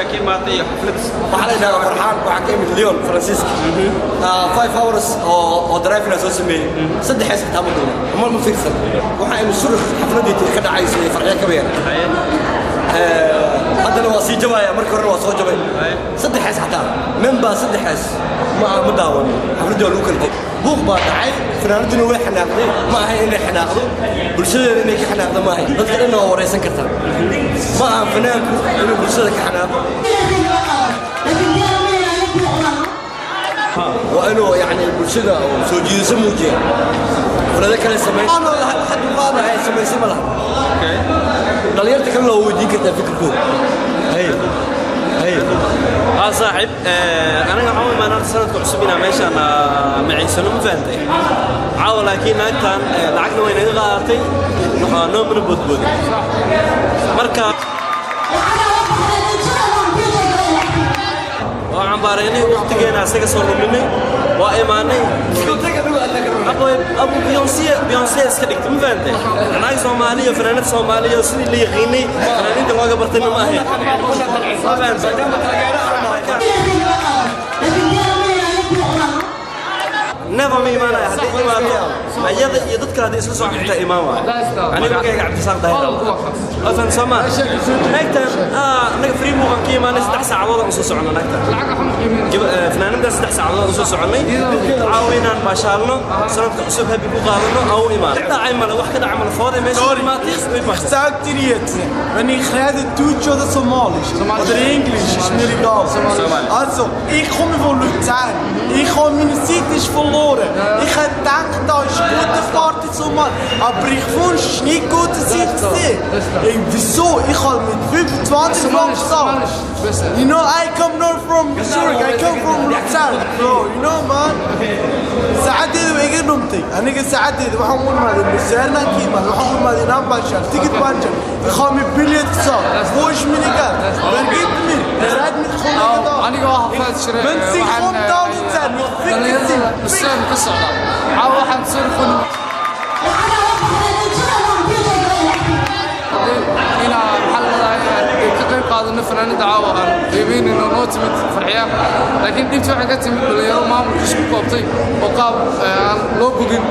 Meesha ka imaatay iyo xaflad? Waxaa la yidhahdaa Farxaan, waxaa ka imid Lyon, Faransiiska. 5 hours oo driving soo sameeyey. Saddex hees xitaa ma duuban ama ma fiirsan. Waxaa imi Zurich xafladdii ka dhacaysa ee Farxiya Kabayare. Haddana waa sii jabaya, markii horena waa soo jabay. Saddex hees xataa membaa, saddex hees ma daawan. Xafladdii waa lagu kala tegey, buuq baa dhacay, fanaanaduna way xanaaqday. Ma ahayn inay xanaaqdo, bulshadeeda inay ka xanaaqdo ma ahayn. Dadka dhanna waa waraysan kartaa. Ma aha fanaanku inuu bulshada ka xanaaqo, waa inuu yani bulshada soo jiidasho muujiya, funaado kale samayn ay samaysay ma laha. Dhalinyarta kalena waa weydiin kartaa fikirkooda. Hay hay. Haa saaxib, aniga waxaan u imaan horta sanadka cusub inaan meeshaan maciisano, ma fahantay? Caawa laakiin naagtan lacagna way naga qaadatay, noomana boodboodin marka waa cambaaraynay. Waqtigeena asaga soo luminay, waa imaanay. Abu Beyonce, Beyonce iska dhigtay, ma fahantay? Naag Soomaaliya, fanaanad Soomaaliya oo sidii la yaqiinay fanaaniinta looga bartayna ma ahayn, ma fahantay? Never ma imaanaya. Haddii imaato ayada iyo dadka hadday isla soo xirtaa, imaan waayo. Aniga magayga Cabdisaaq Daahir, waa fahan soo maa? Naagtan annaga free muuqan ka imaanay, 3 saacadood aan usoo socono naagtan, fanaanadaas 3 saacadood aan usoo soconnay. Caawa inaan baashaalno, sanadka cusub happy ku qaadano aan u imaan. Ka dhacay male, wax ka dhacay male. Fooday meesha imaatay, way Ich sag dir jetzt, wenn ich rede Deutsch oder Somalisch oder Englisch, ist mir egal. Also, ich komme von Luzern. Ich habe meine Zeit ist verloren. Ich hätte gedacht, da ist eine gute Party Somal. Aber ich wusste, es ist nicht gute Zeit gewesen. Ey, wieso? Ich habe mit 25 Franken gezahlt. You know, I come not from Zurich, I come from Luzern, bro. You know, man. Saacadeedu way iga dhuntay. Aniga saacadeedu waxaan u imaaday Luzern aan ka imaaday, waxaan u imaaday inaan baashaal, ticket baan jaray. Ich habe mit Billett gezahlt. Wo ist meine Geld? Wer gibt mir? Wer hat mit Kollegen da? Aniga waa Xafaad Shire. Wenn sie kommt da Luzern, ich ficke sie. Dhalinyarada Lucerne ka socda, caawa waxaan Zurich ku inaan, maxaa la leedahay, ka qayb qaadano fanaanada caawa aan qiimeynayno noo timid Farxiya. Laakiin dhibta waxay ka timid dhalinyaro maamulka isku koobtay oo qaab aan loo bogin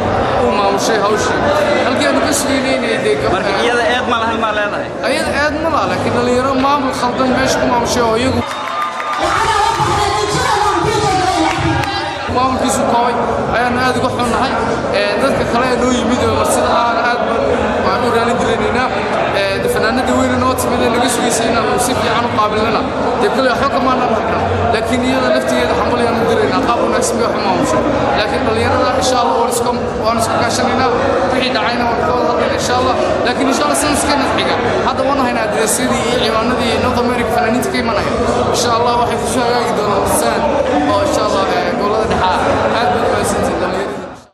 u maamushay hawshii, halkii aanu ka sugaynay inay dee Marka iyada eed ma lahan maa leedahay? Ayada eed ma laha, laakiin dhalinyaro maamul khaldan meesha ku maamushay oo iyagu maamulkiisu koobay ayaanu aad uga xunnahay. Dadka kale ee noo yimid oo marsida ahna aad baan u raali gelinaynaa. Fanaanada weyne noo timid ee naga sugaysay inaanu si fiican u qaabilnana, dee kale waxba kamaanaan hagnaa, laakiin iyada laftigeeda xambal ayaanu diraynaa, qaab wanaagsan bay wax u maamushay. Laakiin dhalinyarada insha Allah waan iska kaashanaynaa, wixii dhacayna waan ka wada hadlayna insha Allah. Laakiin insha Allah sanadkeena xiga hadda waan haynaa addressyadii iyo ciwaanadii North America fanaaniinta ka imanaya. Insha Allah waxay kusoo hagaagi doonaan Lucerne oo insha Allah gobolada dhexaa. Aad baad mahadsantihiin dhalinyarada.